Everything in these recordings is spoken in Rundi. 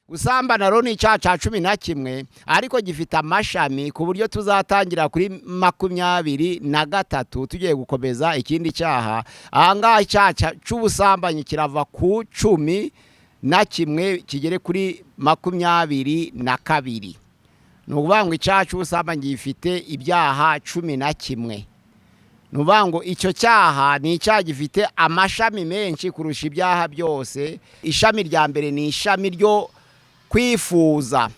Gusambana rero ni icyaha cya 11, ariko gifite amashami ku buryo tuzatangira kuri 23 tugiye gukomeza ikindi cyaha. Ahangaha icyaha cy'ubusambanyi kirava ku 11 kigere kuri 22. Ni ukuvuga ngo icyaha cy'ubusambanyi gifite ibyaha 11. Ni ukuvuga ngo icyo cyaha ni icyaha gifite amashami menshi kurusha ibyaha byose. Ishami rya mbere ni ishami ryo kwifuza.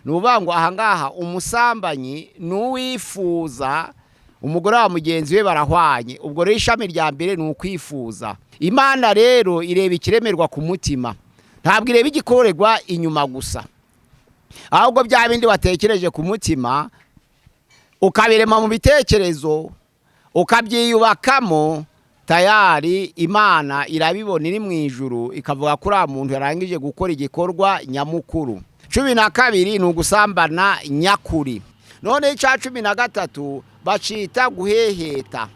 Ni ukuvuga ngo ahangaha umusambanyi ni uwifuza umugore wa mugenzi we, barahwanye. Ubwo rero ishami rya mbere ni ukwifuza. Imana rero ireba ikiremerwa ku mutima, ntabwo ireba igikorerwa inyuma gusa, ahubwo bya bindi watekereje ku mutima ukabirema mu bitekerezo ukabyiyubakamo, tayari Imana irabibona iri mu ijuru, ikavuga ko uriya muntu yarangije gukora igikorwa nyamukuru. 12 ni ugusambana nyakuri. None icya 13 bacita guheheta.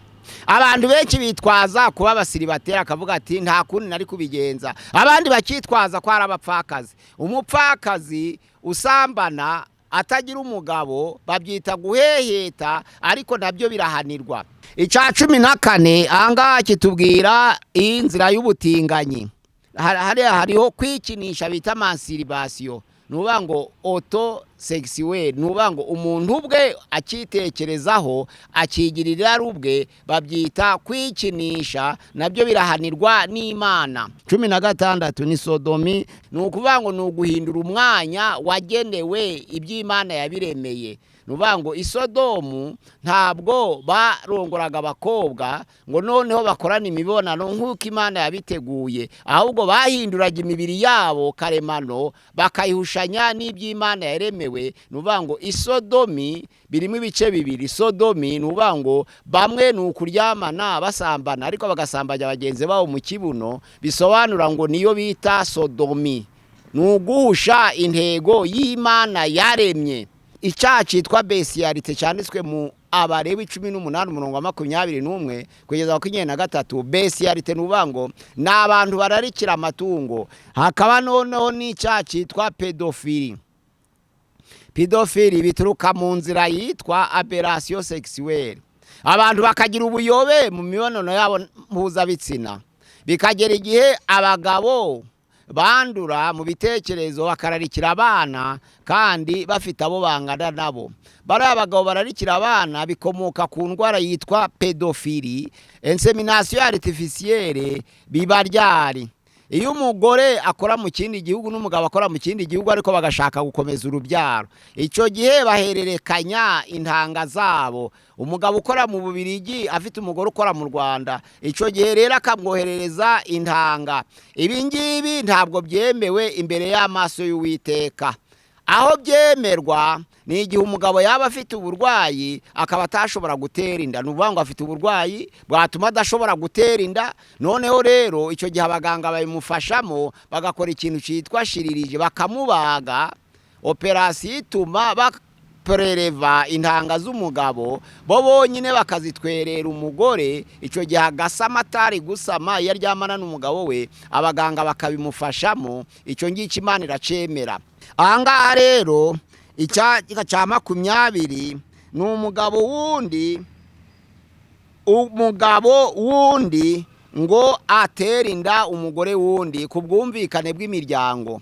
Abantu benshi bitwaza kuba abasiribateri, akavuga ati nta kundi nari kubigenza. Abandi bakitwaza ko ari abapfakazi. Umupfakazi usambana atagira umugabo babyita guheheta, ariko nabyo birahanirwa. Icya 14 ahangaha kitubwira inzira y'ubutinganyi. Hariya hariho kwikinisha bita masturbation, ni ukuvuga ngo auto sexuel, ni ukuvuga ngo umuntu ubwe akitekerezaho akigirira irari ubwe, babyita kwikinisha, nabyo birahanirwa n'Imana. 16 ni sodomie, ni ukuvuga ngo ni uguhindura umwanya wagenewe iby'Imana yabiremeye. Ni ukuvuga ngo isodomu ntabwo barongoraga abakobwa ngo noneho bakorane imibonano nk'uko Imana yabiteguye, ahubwo bahinduraga imibiri yabo karemano bakayihushanya n'iby'Imana yaremewe. Ni ukuvuga ngo isodomi birimo ibice bibiri. Sodomi ni ukuvuga ngo bamwe ni ukuryamana basambana, ariko bagasambanya bagenzi babo mu kibuno, bisobanura ngo niyo bita sodomie, ni uguhusha intego y'Imana yaremye. Icyaha cyitwa bestialité cyanditswe mu Abalewi 18 umurongo wa 21 kugeza 23. Bestialité ni ukuvuga ngo ni abantu bararikira amatungo. Hakaba noneho n'icyaha cyitwa pédophilie. Pédophilie bituruka mu nzira yitwa aberration sexuelle, abantu bakagira ubuyobe mu mibonano yabo mpuzabitsina, bikagera igihe abagabo bandura mu bitekerezo bakararikira abana kandi bafite abo bangana nabo. Bariya bagabo bararikira abana bikomoka ku ndwara yitwa pédophilie. Insémination artificielle biba ryari? Iyo umugore akora mu kindi gihugu n'umugabo akora mu kindi gihugu, ariko bagashaka gukomeza urubyaro, icyo gihe bahererekanya intanga zabo. Umugabo ukora mu Bubirigi afite umugore ukora mu Rwanda, icyo gihe rero akamwoherereza intanga. Ibi ngibi ntabwo byemewe imbere y'amaso y'Uwiteka. Aho byemerwa ni igihe umugabo yaba afite uburwayi akaba atashobora gutera inda. Ni ukuvuga ngo afite uburwayi bwatuma adashobora gutera inda. Noneho rero icyo gihe abaganga babimufashamo, bagakora ikintu cyitwa chirurgie, bakamubaga, opération ituma bapreleva intanga z'umugabo, bo bonyine bakazitwerera umugore. Icyo gihe agasama atari gusama iyo aryamana n'umugabo we, abaganga bakabimufashamo. Icyo ngicyo Imana iracemera. Ahangaha rero icyaha cya 20 ni umugabo wundi, umugabo wundi ngo atere inda umugore wundi ku bwumvikane bw'imiryango.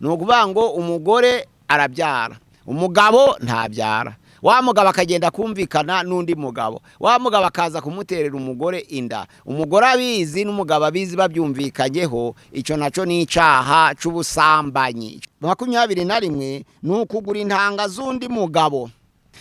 Ni ukuvuga ngo umugore arabyara, umugabo ntabyara. Wa mugabo akagenda kumvikana n'undi mugabo, wa mugabo akaza kumuterera umugore inda, umugore abizi n'umugabo abizi, babyumvikanyeho. Icyo nacyo ni icyaha cy'ubusambanyi. 21 ni ukugura intanga z'undi mugabo.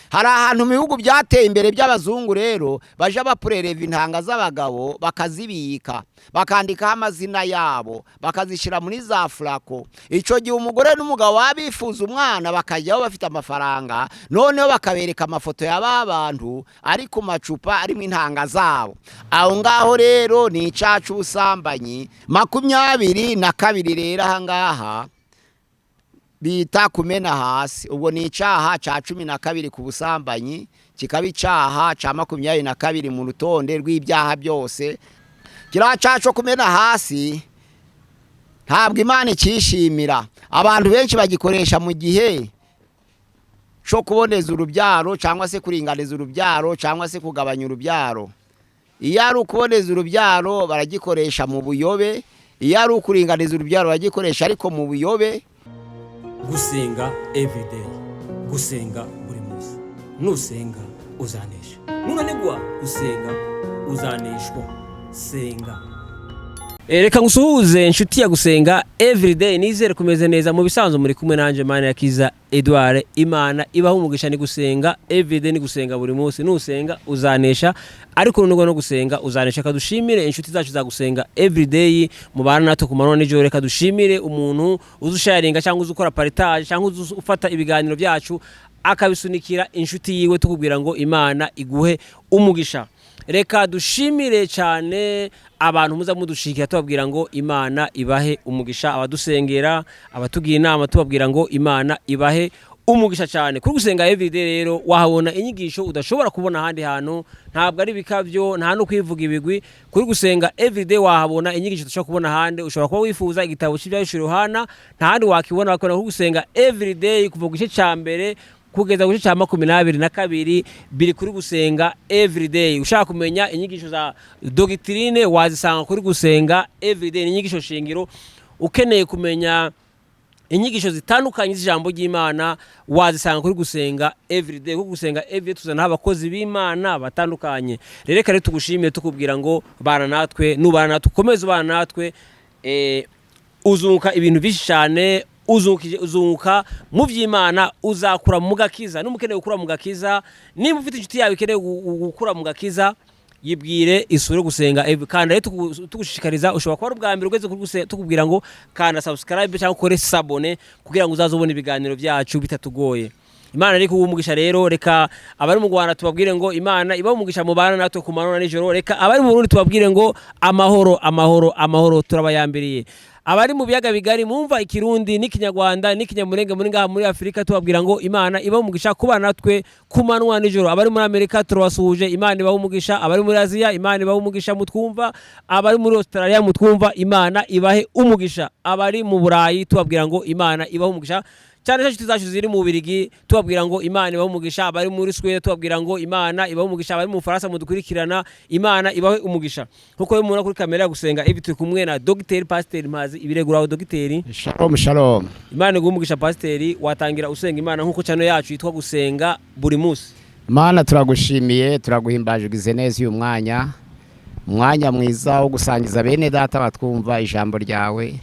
Hari ahantu mu bihugu byateye imbere by'abazungu rero baje bapurereva intanga z'abagabo, bakazibika, bakandikaho amazina yabo, bakazishyira muri za flacon. Icyo gihe umugore n'umugabo baba bifuza umwana, bakajyaho bafite amafaranga, noneho bakabereka amafoto ya ba bantu ari ku macupa arimo intanga zabo. Aho ngaho rero ni icyaha cy'ubusambanyi. 22 rero aha ngaha bita kumena hasi. Ubwo ni icyaha cya 12 ku busambanyi, kikaba icyaha cya 22 mu rutonde rw'ibyaha byose. Kiriya cyaha cyo kumena hasi. Ntabwo Imana ikishimira. Abantu benshi bagikoresha mu gihe cyo kuboneza urubyaro, cyangwa se kuringaniza urubyaro, cyangwa se kugabanya urubyaro. Iyo ari ukuboneza urubyaro baragikoresha mu buyobe, iyo ari ukuringaniza urubyaro baragikoresha ariko mu buyobe. Gusenga everyday, gusenga buri munsi. Nusenga uzanesha, nunanigwa gusenga uzaneshwa. Senga. Reka ngusuhuze, inshuti ya Gusenga Everyday. Nizere kumeze neza. Mu bisanzwe muri kumwe nanjye Manirakiza Edouard. Imana ibaho umugisha. Ni Gusenga Everyday, ni gusenga buri munsi. Nusenga uzanesha, ariko nubwo no gusenga uzanesha. Reka dushimire inshuti zacu za Gusenga Everyday mubana natwe ku manywa nijoro. Reka dushimire umuntu uzi usharinga, cyangwa uzi ukora partage, cyangwa uzi ufata ibiganiro byacu akabisunikira inshuti yiwe, tukubwira ngo Imana iguhe umugisha. Reka dushimire cyane abantu muza mudushikira, tubabwira ngo Imana ibahe umugisha. Abadusengera, abatugira inama, tubabwira ngo Imana ibahe umugisha cyane. Kuri Gusenga Everyday rero wahabona inyigisho udashobora kubona ahandi hantu. Ntabwo ari bikabyo, nta no kwivuga ibigwi. Kuri Gusenga Everyday wahabona inyigisho udashobora kubona ahandi. Ushobora kuba wifuza igitabo cy'Ibyahishuriwe Yohana, nta handi wakibona, wakibona kuri Gusenga Everyday. Kuva ku gice cya mbere kugeza ku gice cya 22 biri kuri Gusenga Everyday. Ushaka kumenya inyigisho za doctrine wazisanga kuri Gusenga Everyday, ni inyigisho shingiro. Ukeneye kumenya inyigisho zitandukanye z'ijambo ry'Imana wazisanga kuri Gusenga Everyday, kuko Gusenga Everyday tuzanaho abakozi b'Imana batandukanye. Rero reka rero tugushimire, tukubwira ngo bana natwe. Nubana natwe, ukomeze ubana natwe, uzunguka ibintu byinshi cyane. Uzunguka mu by'Imana, uzakura mu gakiza. Niba ukeneye gukura mu gakiza, niba ufite inshuti yawe ikeneye gukura mu gakiza, yibwire isure Gusenga. Kanda rero, tugushishikariza, ushobora kuba ari ubwa mbere ugeze kuri tukubwira ngo kanda subscribe cyangwa ukore s'abonner kugira ngo uzaze ubona ibiganiro byacu bitatugoye. Imana iri umugisha. Rero reka abari mu Rwanda tubabwire ngo Imana iba umugisha, mubana natwe ku manywa na nijoro. Reka abari mu Burundi tubabwire ngo amahoro, amahoro, amahoro, turabayambiriye. Abari mu biyaga bigari mumva Ikirundi n'Ikinyarwanda n'Ikinyamurenge muri ngaha muri Afurika, tubabwira ngo Imana iba umugisha kubana natwe ku manywa nijoro. Abari muri Amerika turabasuhuje, Imana ibahe umugisha. Abari muri Aziya, Imana ibahe umugisha mutwumva. Abari muri Australia mutwumva, Imana ibahe umugisha. Abari mu Burayi tubabwira ngo Imana ibahe umugisha cyane. Inshuti zacu ziri mu Bubirigi tubabwira ngo Imana ibahe umugisha. Abari muri Swede tubabwira ngo Imana ibahe umugisha. Abari mu Bufaransa mudukurikirana, Imana ibahe umugisha. Nkuko rero mubona kuri kamera ya Gusenga ibi, turi kumwe na Dogiteri Pasiteri Mpazi Ibireguraho. Dogiteri. Shalom, shalom. Imana iguhe umugisha. Pasiteri, watangira usenga Imana nkuko channel yacu yitwa Gusenga buri munsi. Mana, turagushimiye, turaguhimbaje, ugize neza uyu mwanya, umwanya mwiza wo gusangiza bene data batwumva ijambo ryawe.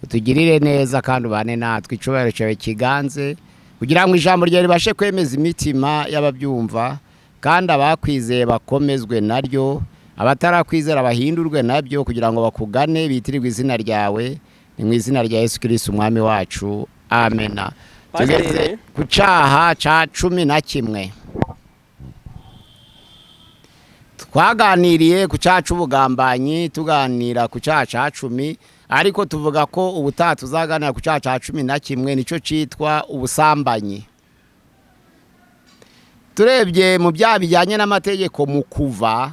Utugirire neza kandi ubane natwe, icyubahiro cyawe kiganze, kugira ngo ijambo ryawe ribashe kwemeza imitima y'ababyumva, kandi abakwizeye bakomezwe naryo, abatarakwizera bahindurwe nabyo, kugira ngo bakugane bitirirwe izina ryawe. Ni mu izina rya Yesu Kirisitu Umwami wacu, amena. Pasiteri. Tugeze ku cyaha cya 11. Twaganiriye ku cyaha cy'ubugambanyi, tuganira ku cyaha cya 10, ariko tuvuga ko ubutaha tuzaganira ku cyaha cya 11, nicyo cyitwa ubusambanyi. Turebye mu byaha bijyanye n'amategeko, mu Kuva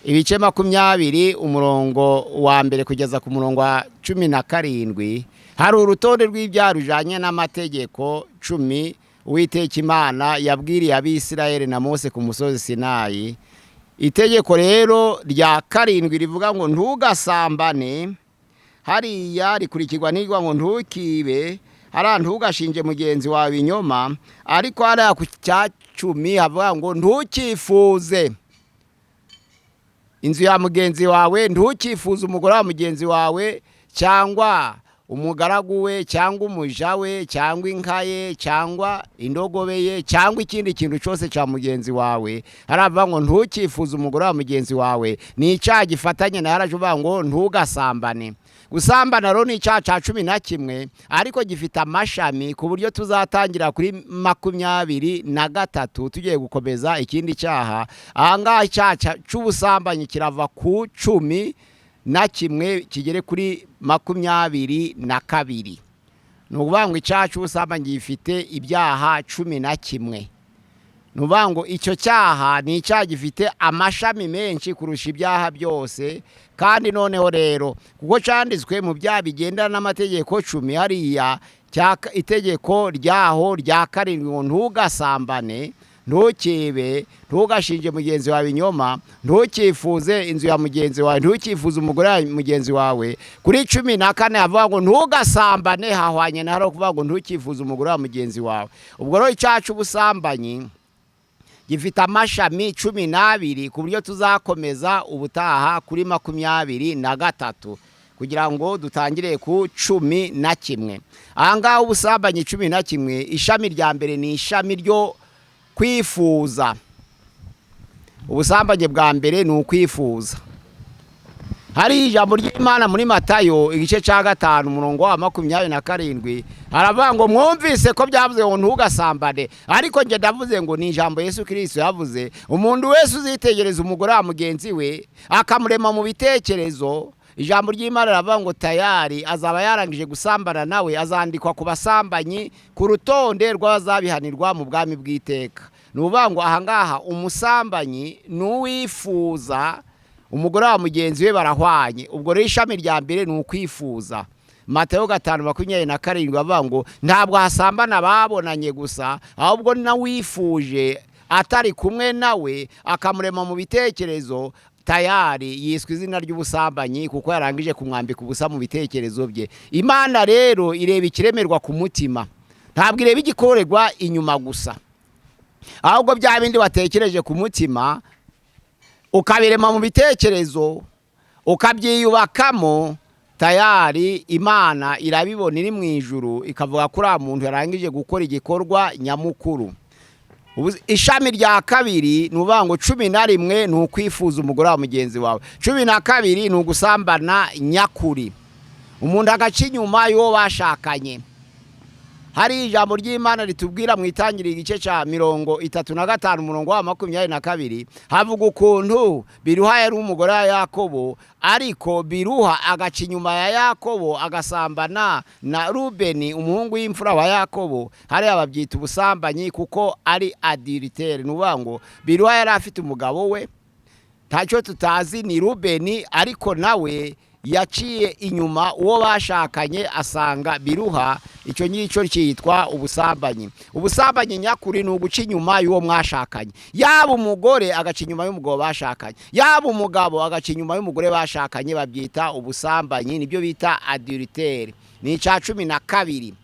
ibice 20, umurongo wa mbere kugeza ku murongo wa 17, hari urutonde rw'ibyaha bijyanye n'amategeko 10 Uwiteka Imana yabwiriye Abisirayeli na Mose ku musozi Sinayi. Itegeko rero rya karindwi rivuga ngo ntugasambane, hariya rikurikirwa n'irwa ngo ntukibe, hariya ntugashinje mugenzi wawe ibinyoma, ariko hariya ku cya 10 havuga ngo ntukifuze inzu ya mugenzi wawe, ntukifuze umugore wa mugenzi wawe, cyangwa umugaragu we, cyangwa umuja we, cyangwa inka ye, cyangwa indogobe ye, cyangwa ikindi kintu cyose cya mugenzi wawe. Haravuga ngo ntukifuze umugore wa mugenzi wawe, ni icyaha gifatanye na haraje uvuga ngo ntugasambane. Gusambana rero ni icyaha cya 11, ariko gifite amashami, ku buryo tuzatangira kuri 23 tugiye gukomeza ikindi cyaha. Ahangaha icyaha cy'ubusambanyi kirava ku 11 kigere kuri 22. Ni ukuvuga ngo icyaha cy'ubusambanyi gifite ibyaha 11. Ni ukuvuga ngo icyo cyaha ni icyaha gifite amashami menshi kurusha ibyaha byose. Kandi noneho rero kuko cyanditswe mu byaha bigendana n'amategeko 10, hariya itegeko ryaho rya 7 ngo ntugasambane, ntukibe, ntugashinje mugenzi wawe inyoma, ntukifuze inzu ya mugenzi wawe, ntukifuze umugore wa mugenzi wawe. Kuri 14 havuga ngo ntugasambane, hahwanye na hariho kuvuga ngo ntukifuze umugore wa mugenzi wawe. Ubwo rero icyaha cy'ubusambanyi gifite amashami 12, ku buryo tuzakomeza ubutaha kuri 23 kugira ngo dutangire ku 11. Aha ngaha ubusambanyi 11, ishami rya mbere ni ishami ryo kwifuza. Ubusambanyi bwa mbere ni ukwifuza. Hari ijambo ry'Imana muri Matayo igice cya 5 umurongo wa 27, haravuga ngo mwumvise ko byavuze ngo ntugasambane, ariko njye ndavuze ngo ni ijambo Yesu Kristo yavuze, umuntu wese uzitegereza umugore wa mugenzi we akamurema mu bitekerezo, ijambo ry'Imana riravuga ngo tayari azaba yarangije gusambana nawe, azandikwa ku basambanyi ku rutonde rw'abazabihanirwa mu bwami bw'iteka. Ni ukuvuga ngo aha ngaha umusambanyi n'uwifuza umugore wa mugenzi we barahwanye. Ubwo rero ishami rya mbere ni ukwifuza. Matayo 5:27 bavuga ngo ntabwo hasambana babonanye gusa, ahubwo n'uwifuje atari kumwe nawe akamurema mu bitekerezo, tayari yiswe izina ry'ubusambanyi kuko yarangije kumwambika ubusa mu bitekerezo bye. Imana rero ireba ikiremerwa ku mutima, ntabwo ireba igikorerwa inyuma gusa, ahubwo bya bindi watekereje ku mutima ukabirema mu bitekerezo ukabyiyubakamo, tayari Imana irabibona iri mu ijuru ikavuga ko uriya muntu yarangije gukora igikorwa nyamukuru. Ishami rya kabiri ni ukuvuga ngo 11 ni ukwifuza umugore wa mugenzi wawe, 12 ni ugusambana nyakuri, umuntu agaca inyuma y'uwo bashakanye. Hari ijambo ry'Imana ritubwira mu itangiriro igice cya 35 umurongo wa 22, havuga ukuntu Biruha yari umugore wa Yakobo, ariko Biruha agaca inyuma ya Yakobo agasambana na Rubeni umuhungu w'imfura wa Yakobo. Hariya babyita ubusambanyi kuko ari adultère. Ni ukuvuga ngo Biruha yari afite umugabo we, ntacyo tutazi ni Rubeni, ariko nawe yaciye inyuma uwo bashakanye asanga Biruha. Icyo ngicyo cyitwa ubusambanyi. Ubusambanyi nyakuri ni uguca inyuma y'uwo mwashakanye, yaba umugore agaca inyuma y'umugabo bashakanye, yaba umugabo agaca inyuma y'umugore bashakanye, babyita ubusambanyi, nibyo bita adultère. Ni icya 12.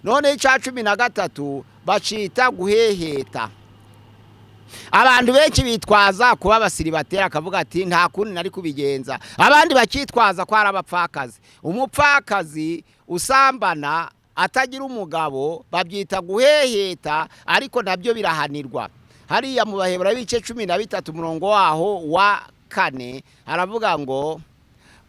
None icya 13 bacita guheheta. Abantu benshi bitwaza kuba abasiribateri, akavuga ati nta kundi nari kubigenza. Abandi bakitwaza ko ari abapfakazi. Umupfakazi usambana atagira umugabo babyita guheheta, ariko nabyo birahanirwa. Hariya mu Baheburayo ibice 13 umurongo waho wa 4 haravuga ngo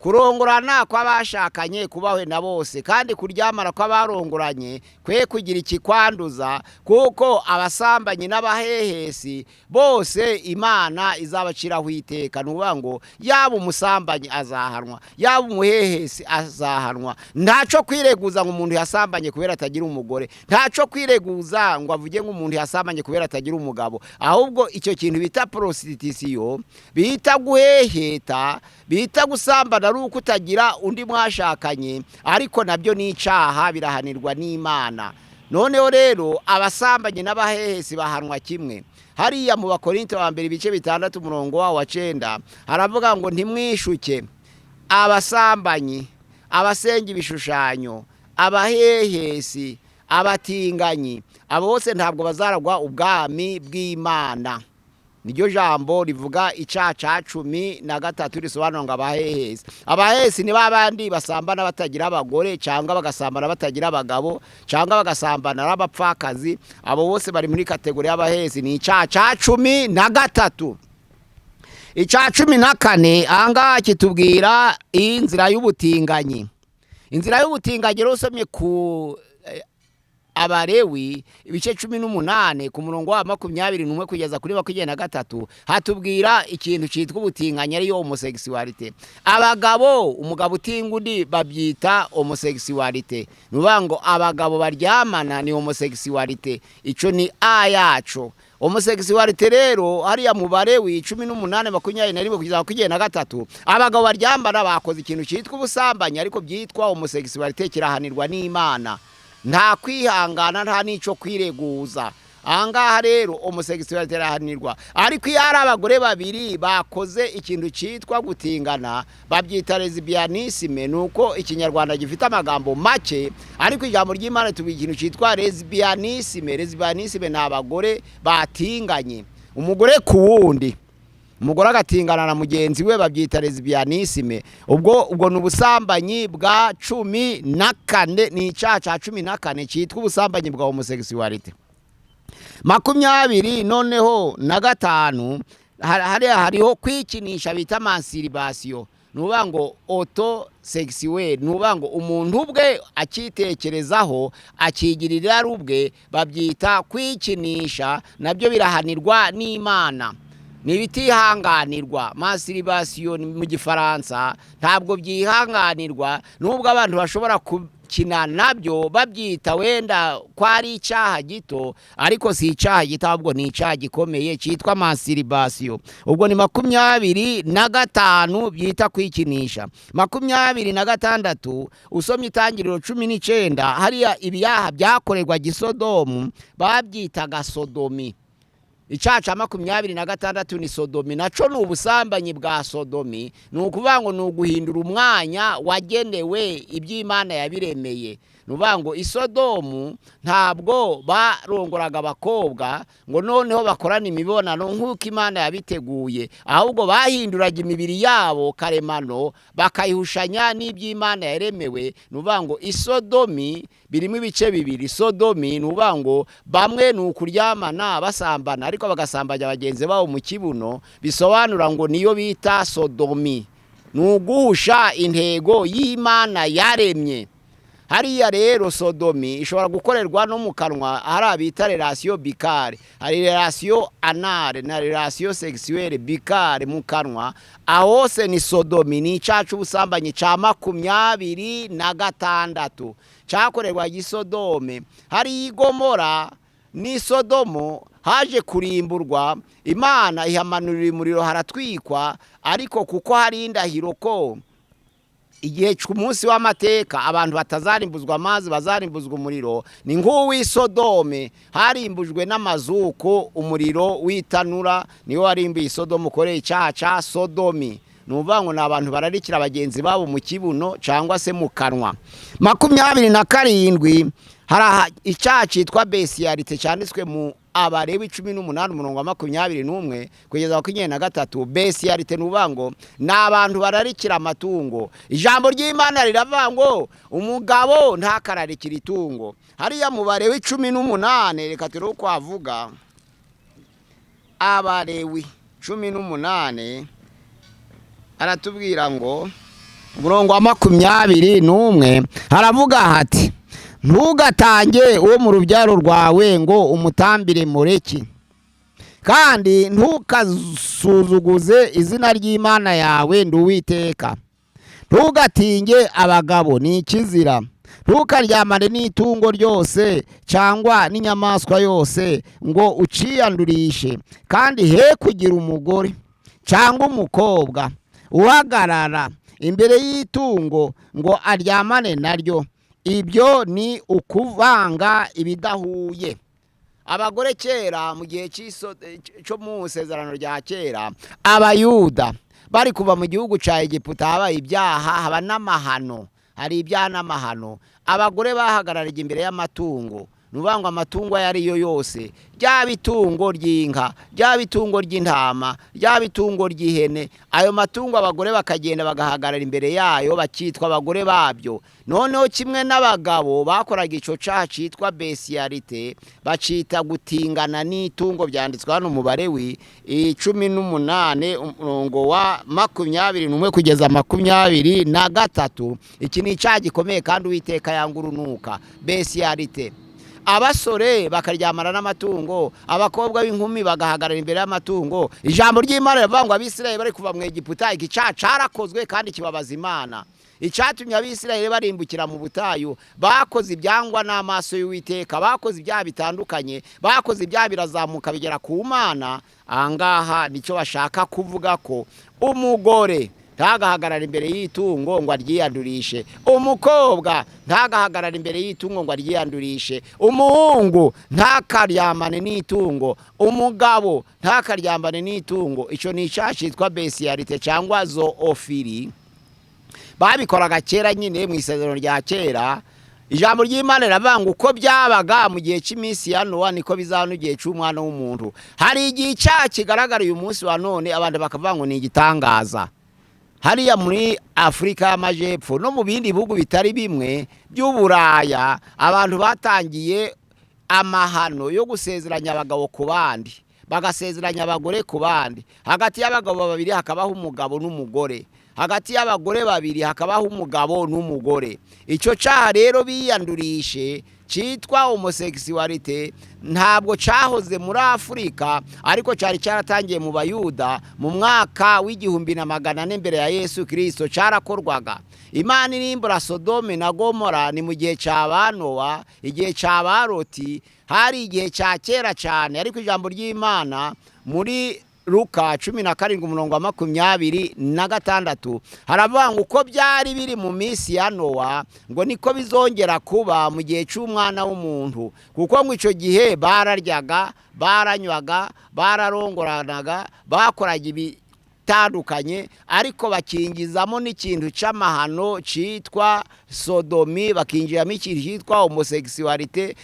kurongorana kw'abashakanye kubahwe na bose, kandi kuryamana kw'abarongoranye kwe kugira ikikwanduza, kuko abasambanyi n'abahehesi bose Imana izabaciraho iteka. Ni ukuvuga ngo yaba umusambanyi azahanwa, yaba umuhehesi azahanwa. Ntaco kwireguza ngo umuntu yasambanye kubera atagira umugore, ntaco kwireguza ngo avuge ngo umuntu yasambanye kubera atagira umugabo, ahubwo icyo kintu bita prostitution, bita guheheta, bita gusambana ari uko utagira undi mwashakanye, ariko nabyo ni icyaha, birahanirwa n'Imana. Noneho rero abasambanye n'abahehesi bahanwa kimwe. Hariya mu Bakorinto ba mbere ibice 6 umurongo wa 9 haravuga ngo ntimwishuke, abasambanyi, abasenga ibishushanyo, abahehesi, abatinganyi, abo bose ntabwo bazaragwa ubwami bw'Imana. Niryo jambo rivuga icyaha cya 13 risobanura ngo abahehesi. Abahehesi ni babandi basambana batagira abagore, cyangwa bagasambana batagira abagabo, cyangwa bagasambana n'abapfakazi. Abo bose bari muri kategori y'abahehesi. Ni icyaha cya 13. Icyaha 14 aha ngaha kitubwira inzira y'ubutinganyi. Inzira y'ubutinganyi rero usomye ku Abalewi ibice 18 ku murongo wa 21 kugeza kuri 23, hatubwira ikintu cyitwa ubutinganyi, ariyo homosexualité. Abagabo, umugabo utinga undi babyita homosexualité. Ni ukuvuga ngo abagabo baryamana ni homosexualité, icyo ni a yaco. Homosexualité rero hariya mubare 18:21 kugeza 23, abagabo baryambana bakoze ikintu cyitwa ubusambanyi, ariko byitwa homosexualité, kirahanirwa n'Imana, nta kwihangana, nta n'icyo kwireguza. Ahangaha rero homosexualité irahanirwa. Ariko iyo ari abagore babiri bakoze ikintu cyitwa gutingana, babyita lesbianisme. Ni uko Ikinyarwanda gifite amagambo make, ariko ijambo ry'Imana tuba ikintu cyitwa lesbianisme. Lesbianisme ni abagore batinganye, umugore ku wundi, umugore agatingana na mugenzi we, babyita lesbianisme. Ubwo ni ubusambanyi bwa 14, ni icyaha cya 14 cyitwa ubusambanyi bwa homosexualité. 25 noneho hariho kwikinisha bita masturbation. Ni ukuvuga ngo auto sexuel, ni ukuvuga ngo umuntu ubwe akitekerezaho, akigirira irari ubwe, babyita kwikinisha, nabyo birahanirwa n'Imana, ni ibitihanganirwa. Masturbation mu Gifaransa ntabwo byihanganirwa, nubwo abantu bashobora gukina nabyo babyita wenda ko ari icyaha gito, ariko si icyaha gito, ahubwo ni icyaha gikomeye cyitwa masturbation. Ubwo ni 25 byita kwikinisha. 26, usomye Itangiriro 19, hariya ibyaha byakorerwaga i Sodomu babyitaga sodomi. Icyaha cya 26 ni sodomi, nacyo ni ubusambanyi bwa sodomi. Ni ukuvuga ngo ni uguhindura umwanya wagenewe iby'Imana yabiremeye. Ni ukuvuga ngo isodomu ntabwo barongoraga abakobwa ngo noneho bakorane imibonano nk'uko Imana yabiteguye, ahubwo bahinduraga imibiri yabo karemano bakayihushanya n'iby'Imana yaremewe. Ni ukuvuga ngo isodomi birimo ibice bibiri. Sodomi ni ukuvuga ngo bamwe ni ukuryamana basambana, ariko bagasambanya bagenzi babo mu kibuno, bisobanura ngo niyo bita sodomi, ni uguhusha intego y'Imana yaremye. Hariya rero sodomi ishobora gukorerwa no mu kanwa, hari abita relation buccale, hari relation anale na relation sexuelle buccale mu kanwa, aho hose ni sodomi. Ni icyaha cy'ubusambanyi cya 26 cyakorerwa Gisodome. Hari Igomora n'isodomo haje kurimburwa, Imana ihamanurira umuriro haratwikwa, ariko kuko hari indahiro ko igihe ku munsi w'amateka abantu batazarimbuzwa amazi, bazarimbuzwa umuriro, ni nk'uw'Isodome harimbujwe n'amazuku, umuriro w'itanura niwo warimbuye Isodomu. Ukoreye icyaha cya sodomi, ni ukuvuga ngo ni abantu bararikira bagenzi babo mu kibuno cyangwa se mu kanwa. 27, hari icyaha cyitwa bestialité cyanditswe mu Abalewi 18 umurongo wa 21 kugeza 23. Bestialité ni ukuvuga ngo ni abantu bararikira amatungo. Ijambo ry'Imana riravuga ngo umugabo ntakararikira itungo. Hariya mu Balewi 18, reka turebe uko havuga. Abalewi 18 aratubwira ngo umurongo wa 21 haravuga hati: "Ntugatange uwo mu rubyaro rwawe ngo umutambire Moleki, kandi ntukasuzuguze izina ry'Imana yawe, ndi Uwiteka. Ntugatinge abagabo, ni ikizira. Ntukaryamane n'itungo ryose cyangwa n'inyamaswa yose ngo uciyandurishe, kandi he kugira umugore cyangwa umukobwa uhagarara imbere y'itungo ngo aryamane naryo. Ibyo ni ukuvanga ibidahuye." Abagore kera mu gihe cyo mu isezerano rya kera, Abayuda bari kuva mu gihugu cya Egiputa, habaye ibyaha, haba n'amahano, hari ibyaha n'amahano. Abagore bahagararaga imbere y'amatungo, ni ukuvuga ngo amatungo ayo ari yo yose, ryaba itungo ry'inka, ryaba itungo ry'intama, ryaba itungo ry'ihene, ayo matungo abagore bakagenda bagahagarara imbere yayo, bakitwa abagore babyo. Noneho kimwe n'abagabo bakoraga icyo cyaha cyitwa bestialité, bacita gutingana n'itungo. Byanditswe hano mu Balewi 18 umurongo wa 21 kugeza 23. Iki ni icyaha gikomeye kandi Uwiteka yanga urunuka, bestialité. Abasore bakaryamana n'amatungo, abakobwa b'inkumi bagahagarara imbere y'amatungo. Ijambo ry'Imana rivuga ngo Abisirayeli bari kuva mu Egiputa, iki cyaha cyarakozwe kandi kibabaza Imana. Icyatumye Abisirayeli barimbukira mu butayu, bakoze ibyangwa n'amaso y'Uwiteka, bakoze ibyaha bitandukanye, bakoze ibyaha birazamuka bigera ku Mana. Ahangaha nicyo bashaka kuvuga, ko umugore ntagahagarare imbere y'itungo ngo aryiyandurishe, umukobwa ntagahagarare imbere y'itungo ngo aryiyandurishe, umuhungu ntakaryamane n'itungo, umugabo ntakaryamane n'itungo. Icyo ni icyaha cyitwa bestialité cyangwa zoophilie. Babikoraga kera nyine mu Isezerano rya Kera. Ijambo ry'Imana riravuga ngo uko byabaga mu gihe cy'iminsi ya Nowa, niko bizaba n'igihe cy'Umwana w'Umuntu. Hari igihe icyaha kigaragara uyu munsi wa none, abantu bakavuga ngo ni igitangaza. Hariya muri Afurika y'Amajepfo no mu bindi bihugu bitari bimwe by'Uburaya, abantu batangiye amahano yo gusezeranya abagabo ku bandi, bagasezeranya abagore ku bandi. Hagati y'abagabo babiri hakabaho umugabo n'umugore, hagati y'abagore babiri hakabaho umugabo n'umugore. Icyo cyaha rero biyandurishe cyitwa homosexualité ntabwo cyahoze muri Afurika, ariko cyari cyaratangiye mu Bayuda mu mwaka w'1400 mbere ya Yesu Kirisito. Cyarakorwaga. Imana irimbura Sodome na Gomora ni mu gihe cya ba Nowa, igihe cya ba Loti, hari igihe cya kera cyane. Ariko ijambo ry'Imana muri Luka 17 umurongo wa 26 haravuga ngo uko byari biri mu minsi ya Nowa, ngo niko bizongera kuba mu gihe cy'Umwana w'Umuntu, kuko ngo icyo gihe bararyaga, baranywaga, bararongoranaga, bakoraga ibitandukanye, ariko bakingizamo n'ikintu cy'amahano cyitwa sodomie, bakinjiramo ikintu cyitwa homosexualité,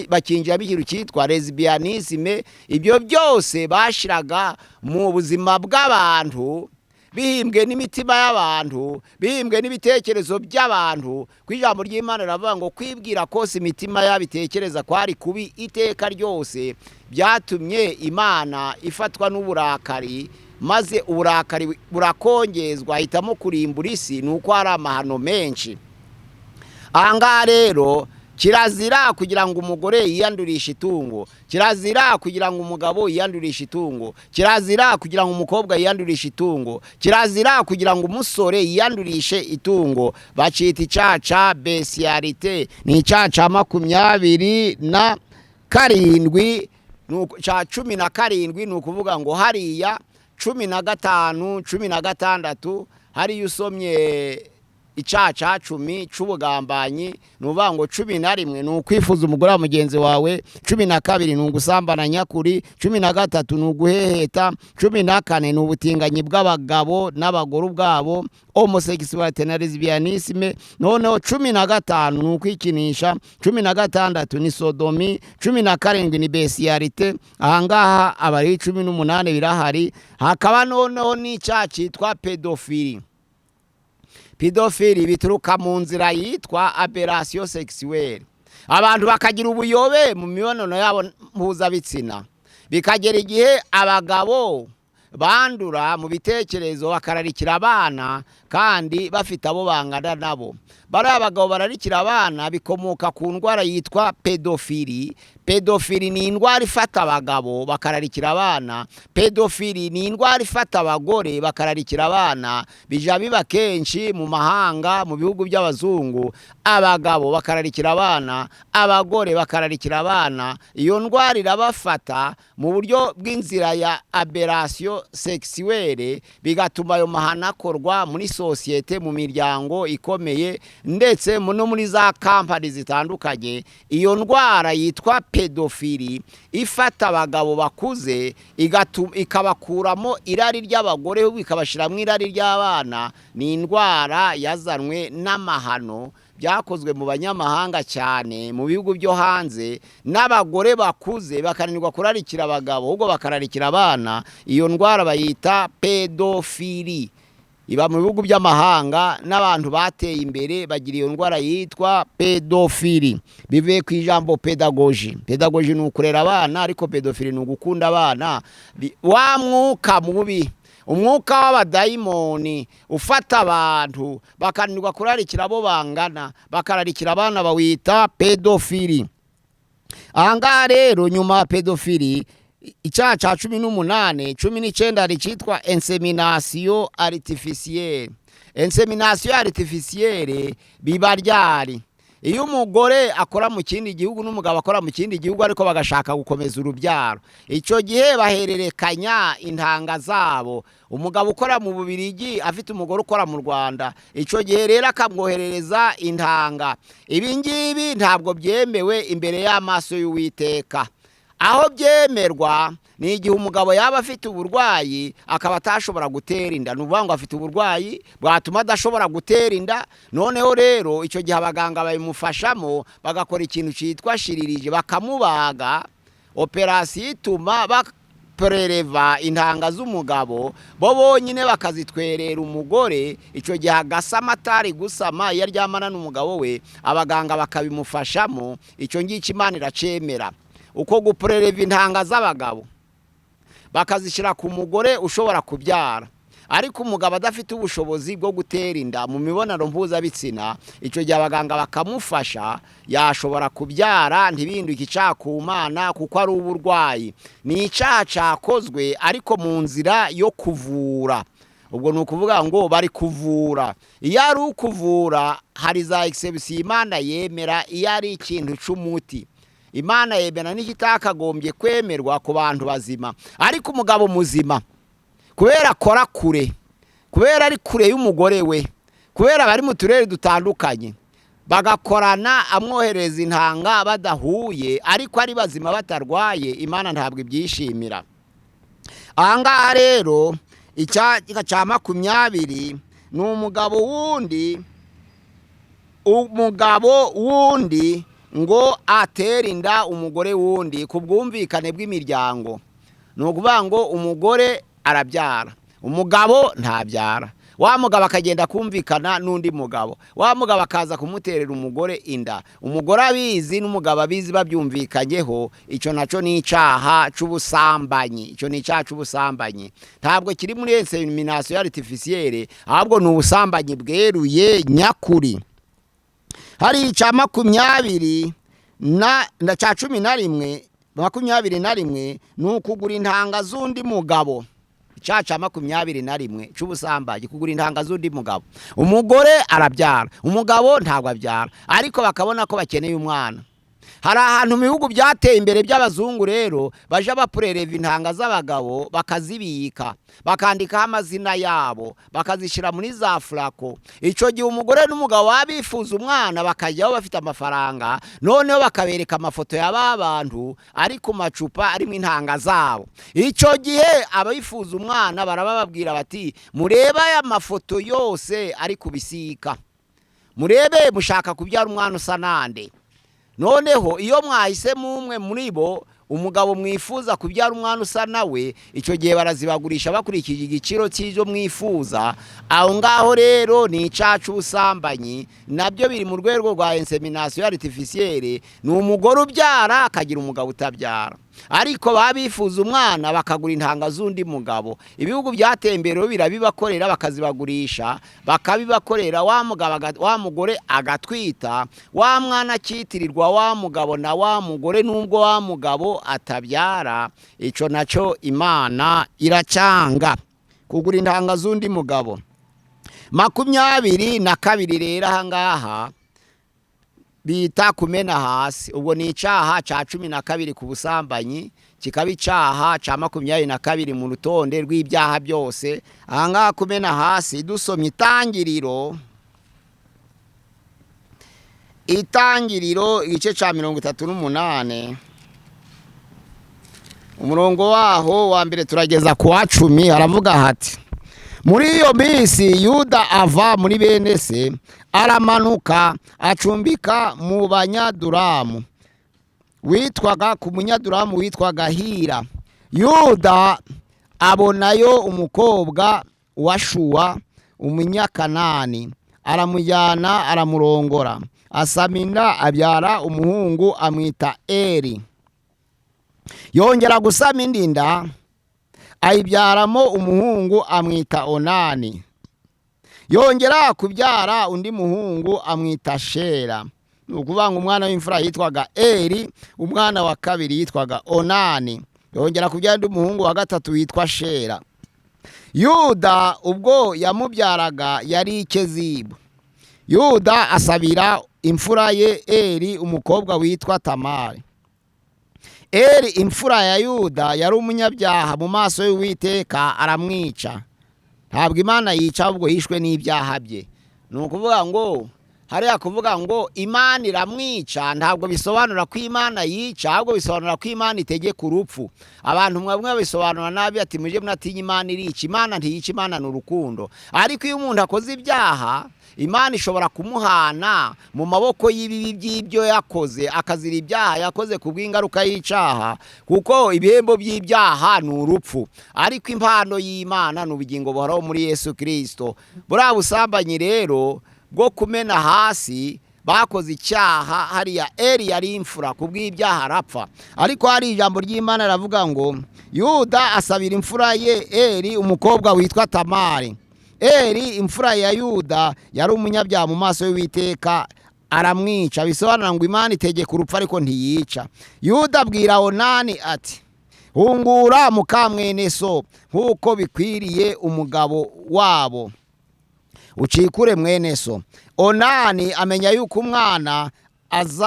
bakinjiramo ikintu cyitwa lesbianisme. Ibyo byose bashiraga mu buzima bw'abantu, bihimbwe n'imitima y'abantu, bihimbwe n'ibitekerezo by'abantu. Ku ijambo ry'Imana riravuga ngo kwibwira kose imitima yabitekereza kwari kubi iteka ryose. Byatumye Imana ifatwa n'uburakari, maze uburakari burakongezwa, ahitamo kurimbura isi. Ni uko hari amahano menshi. Ahangaha rero kirazira kugira ngo umugore yiyandurishe itungo, kirazira kugira ngo umugabo yiyandurishe itungo, kirazira kugira ngo umukobwa yiyandurishe itungo, kirazira kugira ngo umusore yiyandurishe itungo. Bacita icyaha ca bestialité. Ni icyaha ca 27, ca 17. Ni ukuvuga ngo hariya 15, 16, hariya usomye icyaha ca 10 c'ubugambanyi, ni ukuvuga ngo 11 ni ukwifuza umugore wa mugenzi wawe, 12 ni ugusambana nyakuri, 13 ni uguheheta, 14 ni ubutinganyi bw'abagabo n'abagore ubwabo, homosexualité na lesbianisme. Noneho 15 ni ukwikinisha, 16 ni sodomie, 17 ni bestialité. Ahangaha aba ari 18 birahari. Hakaba noneho n'icyaha cyitwa pédophilie. Pédophilie bituruka mu nzira yitwa aberration sexuelle. Abantu bakagira ubuyobe mu mibonano yabo mpuzabitsina, bikagera igihe abagabo bandura mu bitekerezo, bakararikira abana kandi bafite abo bangana nabo. Bariya abagabo bararikira abana bikomoka ku ndwara yitwa pédophilie. Pédophilie ni indwara ifata abagabo bakararikira abana. Pédophilie ni indwara ifata abagore bakararikira abana. Bijya biba kenshi mu mahanga, mu bihugu by'abazungu, abagabo bakararikira abana, abagore bakararikira abana. Iyo ndwara irabafata mu buryo bw'inzira ya aberration sexuelle, bigatuma ayo mahano akorwa muri sosiyete, mu miryango ikomeye, ndetse no muri za kampani zitandukanye. Iyo ndwara yitwa pédophilie ifata abagabo bakuze, ikabakuramo irari ry'abagore, ikabashyiramo irari ry'abana, ni indwara yazanwe n'amahano byakozwe mu banyamahanga cyane, mu bihugu byo hanze, n'abagore bakuze bakananirwa kurarikira abagabo, ahubwo bakararikira abana. Iyo ndwara bayita pédophilie, iba mu bihugu by'amahanga, n'abantu bateye imbere bagira iyo ndwara yitwa pédophilie. Bivuye ku ijambo pédagogie. Pédagogie ni ukurera abana, ariko pédophilie ni ugukunda abana. Wa mwuka mubi, umwuka w'abadayimoni ufata abantu bakananirwa kurarikira abo bangana, bakararikira abana, bawita pédophilie. Ahangaha rero nyuma ya pédophilie, icyaha cya 18, 19, hari icyitwa insémination artificielle. Insémination artificielle biba ryari? Iyo umugore akora mu kindi gihugu n'umugabo akora mu kindi gihugu, ariko bagashaka gukomeza urubyaro, icyo gihe bahererekanya intanga zabo. Umugabo ukora mu Bubirigi afite umugore ukora mu Rwanda, icyo gihe rero akamwoherereza intanga. Ibi ngibi ntabwo byemewe imbere y'amaso y'Uwiteka. Aho byemerwa ni igihe umugabo yaba afite uburwayi akaba atashobora gutera inda. Ni ukuvuga ngo afite uburwayi bwatuma adashobora gutera inda. Noneho rero icyo gihe abaganga babimufashamo, bagakora ikintu cyitwa chirurgie, bakamubaga, opération ituma bapreleva intanga z'umugabo, bo bonyine bakazitwerera umugore. Icyo gihe agasama atari gusama iyo aryamana n'umugabo we, abaganga bakabimufashamo. Icyo ngicyo Imana iracemera, uko gupreleva intanga z'abagabo bakazishyira ku mugore ushobora kubyara, ariko umugabo adafite ubushobozi bwo gutera inda mu mibonano mpuzabitsina. Icyo gihe abaganga bakamufasha, yashobora kubyara, ntibinduke icyaha ku Mana kuko ari uburwayi. Ni icyaha cyakozwe ariko mu nzira yo kuvura. Ubwo ni ukuvuga ngo bari kuvura. Iyo ari ukuvura, hari za exception Imana yemera. Iyo ari ikintu cy'umuti, Imana yemera n'ikitakagombye kwemerwa ku bantu bazima. Ariko umugabo muzima, kubera akora kure, kubera ari kure y'umugore we, kubera bari mu turere dutandukanye, bagakorana amwohereza intanga badahuye, ariko ari bazima batarwaye, Imana ntabwo ibyishimira. Ahangaha rero icya cya 20 ni umugabo wundi ngo atere inda umugore wundi ku bwumvikane bw'imiryango. Ni ukuvuga ngo umugore arabyara, umugabo ntabyara. Wa mugabo akagenda kumvikana n'undi mugabo, wa mugabo akaza kumuterera umugore inda, umugore abizi n'umugabo abizi, babyumvikanyeho. Icyo nacyo ni icyaha cy'ubusambanyi. Icyo ni icyaha cy'ubusambanyi, ntabwo kiri muri insémination artificielle, ahubwo ni ubusambanyi bweruye nyakuri. Hari icya 20 na cya 11. 21 ni ukugura intanga z'undi mugabo. Icyaha cya 21 cy'ubusambanyi, kugura intanga z'undi mugabo. Umugore arabyara, umugabo ntabwo abyara, ariko bakabona ko bakeneye umwana. Hari ahantu mu bihugu byateye imbere by'abazungu rero baje bapreleva intanga z'abagabo, bakazibika, bakandikaho amazina yabo, bakazishyira muri za flacon. Icyo gihe umugore n'umugabo baba bifuza umwana, bakajyaho bafite amafaranga, noneho bakabereka amafoto ya ba bantu ari ku macupa arimo intanga zabo. Icyo gihe abifuza umwana barabababwira bati: "Murebe aya mafoto yose ari ku bisika, murebe mushaka kubyara umwana usa nande." Noneho iyo mwahisemo umwe muri bo, umugabo mwifuza kubyara umwana usa nawe, icyo gihe barazibagurisha bakurikije igiciro cy'ibyo mwifuza. Aho ngaho rero ni icyaha cy'ubusambanyi, nabyo biri mu rwego rwa insémination artificielle. Ni umugore ubyara akagira umugabo utabyara, ariko baba bifuza umwana, bakagura intanga z'undi mugabo. Ibihugu byateye imbere birabibakorera, bakazibagurisha, bakabibakorera. Wa mugabo wa mugore agatwita, wa mwana akitirirwa wa mugabo na wa mugore, nubwo wa mugabo atabyara. Icyo nacyo Imana iracyanga, kugura intanga z'undi mugabo. 22 rero ahangaha bita kumena hasi. Ubwo ni icyaha cya 12 ku busambanyi, kikaba icyaha cya 22 mu rutonde rw'ibyaha byose. Ahangaha kumena hasi, dusomye Itangiriro igice cya 38, umurongo waho wa mbere turageza ku wa 10, haravuga hati: "Muri iyo minsi Yuda ava muri bene se, aramanuka acumbika mu Banyaduramu witwaga ku Munyaduramu witwaga Hira. Yuda abonayo umukobwa wa Shuwa, Umunyakanani, aramujyana, aramurongora. Asama inda, abyara umuhungu, amwita Eri. Yongera gusama indi nda, ayibyaramo umuhungu, amwita Onani. Yongera kubyara undi muhungu, amwita Shera." Ni ukuvuga ngo umwana w'imfura yitwaga Eri, umwana wa kabiri yitwaga Onani. Yongera kubyara undi muhungu wa gatatu witwa Shera. Yuda ubwo yamubyaraga yari Kezibu. Yuda asabira imfura ye Eri umukobwa witwa Tamari. Eri imfura ya Yuda yari umunyabyaha mu maso y'Uwiteka, aramwica. Ntabwo Imana yica, ahubwo yishwe n'ibyaha bye. Ni ukuvuga ngo hariya kuvuga ngo Imana iramwica ntabwo bisobanura ko Imana yica, ahubwo bisobanura ko Imana itegeka urupfu. Abantu bamwe babisobanura nabi, ati muje munatinya Imana irica. Imana ntiyica, Imana ni urukundo. Ariko iyo umuntu akoze ibyaha, Imana ishobora kumuhana mu maboko y'ibibi by'ibyo yakoze, akazira ibyaha yakoze ku bw'ingaruka y'icyaha, kuko ibihembo by'ibyaha ni urupfu, ariko impano y'Imana ni ubugingo buhoraho muri Yesu Kirisito. Buriya busambanyi rero bwo kumena hasi, bakoze icyaha hariya. Eri yari imfura, ku bw'ibyaha arapfa. Ariko hari ijambo ry'Imana riravuga ngo Yuda asabira imfura ye Eri umukobwa witwa Tamari. Eri imfura ya Yuda yari umunyabyaha mu maso y'Uwiteka, aramwica. Bisobanura ngo Imana itegeka urupfu ariko ntiyica. Yuda abwira Onani ati: "Hungura mukamwene so nk'uko bikwiriye umugabo wabo, ucikure mwene so." Onani amenya yuko umwana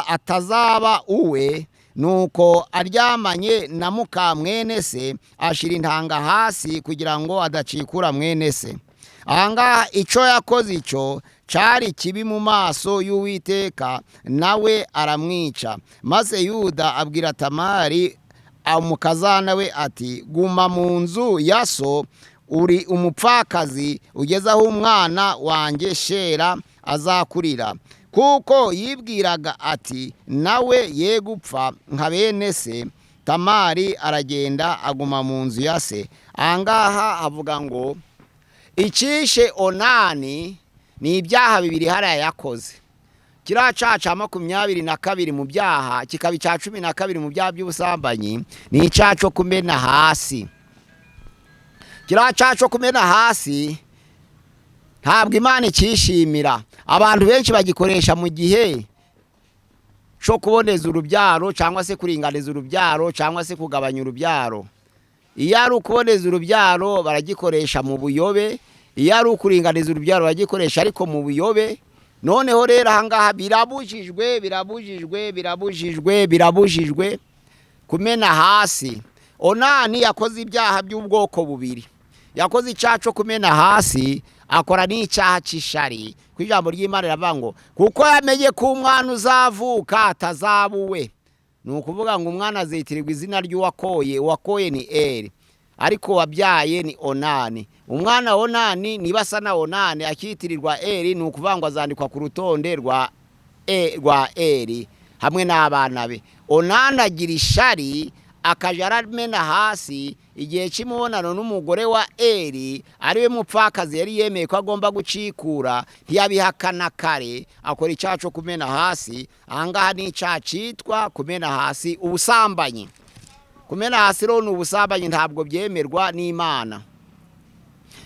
atazaba uwe, nuko aryamanye na muka mwene se, ashyira intanga hasi kugira ngo adacikura mwene se. Ahangaha icyo yakoze icyo cyari kibi mu maso y'Uwiteka, nawe aramwica. Maze Yuda abwira Tamari umukazana we ati: "Guma mu nzu ya so uri umupfakazi, ugeze aho umwana wanjye Shera azakurira." Kuko yibwiraga ati: "Nawe ye gupfa nka bene se." Tamari aragenda aguma mu nzu ya se. Ahangaha avuga ngo icyishe Onani ni ibyaha bibiri hariya yakoze. Kiriya cyaha cya 22 mu byaha, kikaba icya 12 mu byaha by'ubusambanyi, ni icyaha cyo kumena hasi. Kiriya cyaha cyo kumena hasi ntabwo Imana icyishimira. Abantu benshi bagikoresha mu gihe cyo kuboneza urubyaro, cyangwa se kuringaniza urubyaro, cyangwa se kugabanya urubyaro. Iyo ari ukuboneza urubyaro baragikoresha mu buyobe, iyo ari ukuringaniza urubyaro baragikoresha ariko mu buyobe. Noneho rero ahangaha birabujijwe, birabujijwe, birabujijwe, birabujijwe kumena hasi. Onani yakoze ibyaha by'ubwoko bubiri: yakoze icyaha cyo kumena hasi, akora n'icyaha cy'ishari. Ku ijambo ry'Imana riravuga ngo kuko yamenye ko umwana uzavuka atazaba uwe. Ni ukuvuga ngo umwana azitirirwa izina ry'uwakoye. Uwakoye ni Eri, ariko wabyaye ni Onani. Umwana Onani niba asa na Onani akitirirwa Eri, ni ukuvuga ngo azandikwa ku rutonde rwa Eri hamwe n'abana be. Onani agira ishari, akajya aramena hasi igihe cy'imibonano n'umugore wa Eri, ariwe mupfakazi yari yemeye ko agomba gucikura. Ntiyabihakana kare, akora icyaha cyo kumena hasi. Ahangaha ni icyaha cyitwa kumena hasi, ubusambanyi. Kumena hasi rero ni ubusambanyi, ntabwo byemerwa n'Imana.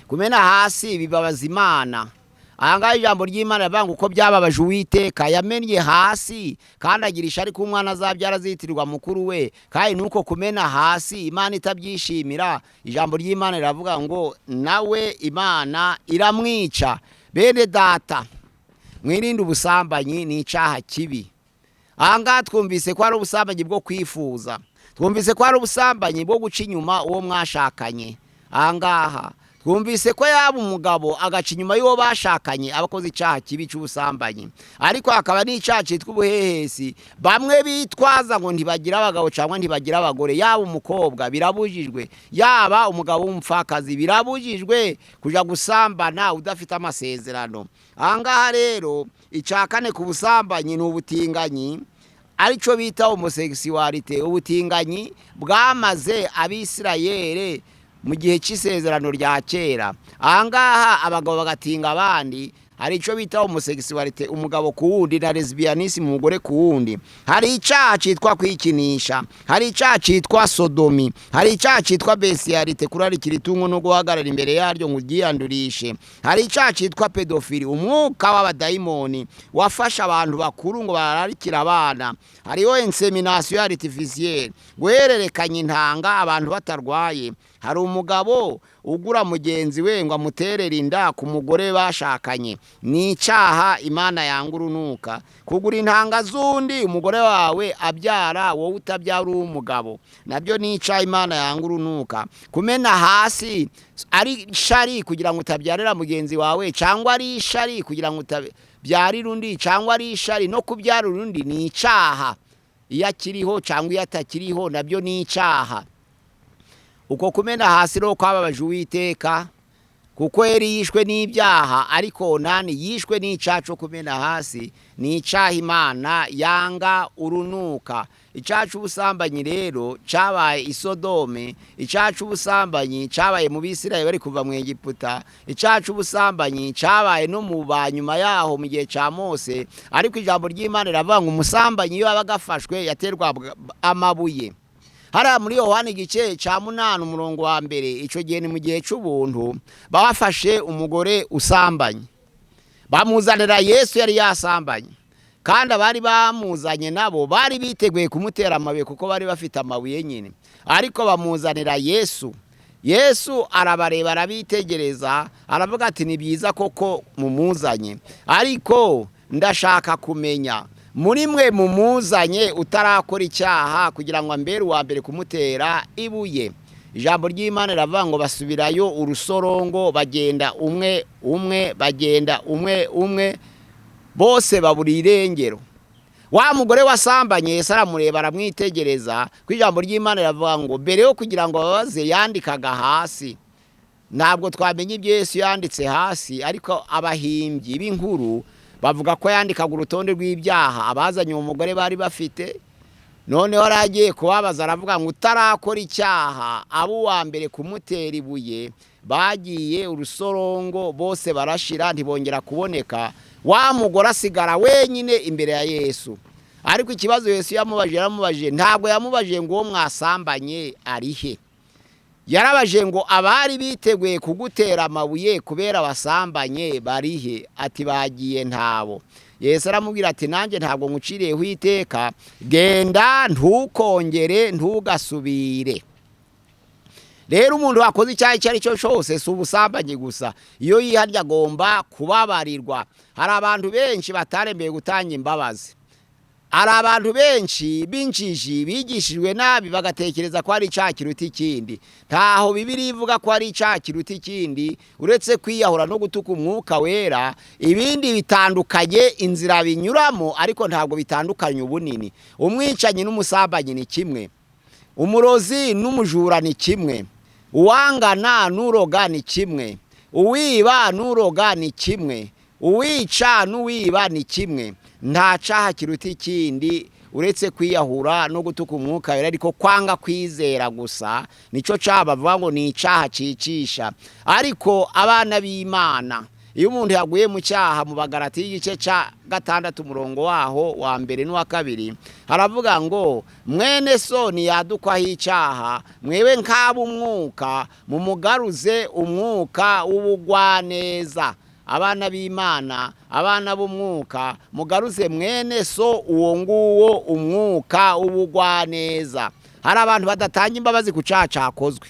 Kumena hasi bibabaza Imana. Ahangaha ijambo ry'Imana rivuga ngo uko byababaje Uwiteka, yamennye hasi kandi agira ishari ko umwana azabyara azitirirwa mukuru we. Kandi nuko kumena hasi Imana itabyishimira, ijambo ry'Imana riravuga ngo nawe Imana iramwica. Bene data, mwirinde ubusambanyi, ni icyaha kibi. Ahangaha twumvise ko hari ubusambanyi bwo kwifuza, twumvise ko hari ubusambanyi bwo guca inyuma uwo mwashakanye. Ahangaha twumvise ko yaba umugabo agaca inyuma y'uwo bashakanye aba akoze icyaha kibi cy'ubusambanyi. Ariko hakaba n'icyaha cyitwa ubuhehesi, bamwe bitwaza ngo ntibagira abagabo cyangwa ntibagira abagore. Yaba umukobwa birabujijwe, yaba umugabo w'umupfakazi birabujijwe kujya gusambana udafite amasezerano. Ahangaha rero icya kane ku busambanyi ni ubutinganyi, aricyo bita homosexualité. Ubutinganyi bwamaze Abisirayeli mu gihe cy'isezerano rya kera. Ahangaha abagabo bagatinga abandi. Hari icyo bita homosexualité, umugabo ku wundi, na lesbianisme, umugore ku wundi. Hari icyaha cyitwa kwikinisha, hari icyaha cyitwa sodomie, hari icyaha cyitwa bestialité, kurarikira itungo no guhagarara imbere yaryo ngo uryiyandurishe. Hari icyaha cyitwa pédophilie, umwuka w'abadayimoni wafashe abantu bakuru ngo bararikire abana. Hariho insémination artificielle, guhererekanya intanga abantu batarwaye. Hari umugabo ugura mugenzi we ngo amuterere inda ku mugore bashakanye, ni icyaha Imana yanga urunuka. Kugura intanga z'undi, umugore wawe abyara wowe utabyara uri umugabo, nabyo ni icyaha Imana yanga urunuka. Kumena hasi ari ishari kugira ngo utabyarira mugenzi wawe, cyangwa ari ishari kugira ngo utabyarira undi, cyangwa ari ishari no kubyara undi, ni icyaha. Iyo akiriho cyangwa iyo atakiriho, nabyo ni icyaha. Uko kumena hasi rero kwababaje Uwiteka, kuko yari yishwe n'ibyaha, ariko Onani yishwe n'icyaha cyo kumena hasi. Ni icyaha Imana yanga urunuka. Icyaha cy'ubusambanyi rero cyabaye i Sodome, icyaha cy'ubusambanyi cyabaye mu Bisirayeli bari kuva mu Egiputa, icyaha cy'ubusambanyi cyabaye no mu banyuma yaho mu gihe cya Mose. Ariko ijambo ry'Imana riravuga ngo umusambanyi iyo yabaga afashwe yaterwa amabuye. Hariya muri Yohani igice cya 8 umurongo wa 1, icyo gihe ni mu gihe cy'ubuntu, bafashe umugore usambanye bamuzanira Yesu. Yari yasambanye, kandi abari bamuzanye nabo bari biteguye kumutera amabuye, kuko bari bafite amabuye nyine. Ariko bamuzanira Yesu, Yesu arabareba, arabitegereza, aravuga ati: "Ni byiza koko mumuzanye, ariko ndashaka kumenya muri mwe mumuzanye utarakora icyaha, kugira ngo ambere uwa mbere kumutera ibuye." Ijambo ry'Imana riravuga ngo basubirayo urusorongo, bagenda umwe umwe, bagenda umwe umwe, bose babura irengero. Wa mugore wasambanye, Yesu aramureba, aramwitegereza. Ku ijambo ry'Imana riravuga ngo mbere yo kugira ngo babaze yandikaga hasi. Ntabwo twamenya ibyo Yesu yanditse hasi, ariko abahimbyi b'inkuru bavuga ko yandikaga urutonde rw'ibyaha abazanye uwo mugore bari bafite. Noneho yari agiye kubabaza, aravuga ngo utarakora icyaha abo uwa mbere kumutera ibuye. Bagiye urusorongo bose barashira, ntibongera kuboneka. Wa mugore asigara wenyine imbere ya Yesu. Ariko ikibazo Yesu yamubajije, yaramubajije, ntabwo yamubajije ngo uwo mwasambanye arihe. Yarabaje ngo abari biteguye kugutera amabuye kubera basambanye barihe? Ati: "Bagiye, ntabo." Yesu aramubwira ati: "Nanjye ntabwo nguciriyeho iteka, genda, ntukongere, ntugasubire." Rero umuntu wakoze icyaha icyo ari cyo cyose, si ubusambanyi gusa, iyo yiharya agomba kubabarirwa. Hari abantu benshi batarembeye gutanga imbabazi. Hari abantu benshi b'injiji bigishijwe nabi, bagatekereza ko ari icyaha kiruta ikindi. Ntaho Bibiliya ivuga ko ari icyaha kiruta ikindi, uretse kwiyahura no gutuka Umwuka Wera. Ibindi bitandukanye inzira binyuramo, ariko ntabwo bitandukanye ubunini. Umwicanyi n'umusambanyi ni kimwe, umurozi n'umujura ni kimwe, uwangana n'uroga ni kimwe, uwiba n'uroga ni kimwe, uwica n'uwiba ni kimwe. Nta cyaha kiruta ikindi uretse kwiyahura no gutuka Umwuka Wera. Ariko kwanga kwizera gusa nicyo cyaha bavuga ngo ni icyaha cicisha. Ariko abana b'Imana, iyo umuntu yaguye mu cyaha, mu Bagarati y'igice cya 6 umurongo waho wa 1 n'uwa 2, haravuga ngo mwene so ntiyadukwaho icyaha, mwewe nk'ab'umwuka mumugaruze umwuka w'ubugwaneza. Abana b'Imana, abana b'umwuka, mugaruze mwene so uwo nguwo umwuka w'ubugwaneza. Hari abantu badatanga imbabazi ku cyaha cyakozwe.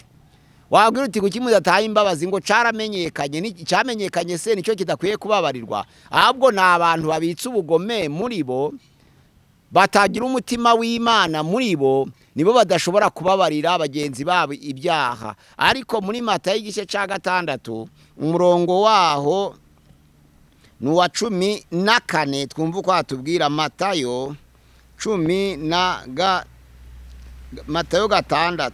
Wabwira uti: "Kuki mudatanga imbabazi?" Ngo caramenyekanye. Icyamenyekanye se nicyo kidakwiye kubabarirwa? Ahubwo ni abantu babitse ubugome muri bo, batagira umutima w'Imana muri bo, nibo badashobora kubabarira bagenzi babo ibyaha. Ariko muri Matayo igice cya 6 umurongo waho ni uwa 14, twumva uko hatubwira. Matayo cumi na ga Matayo 6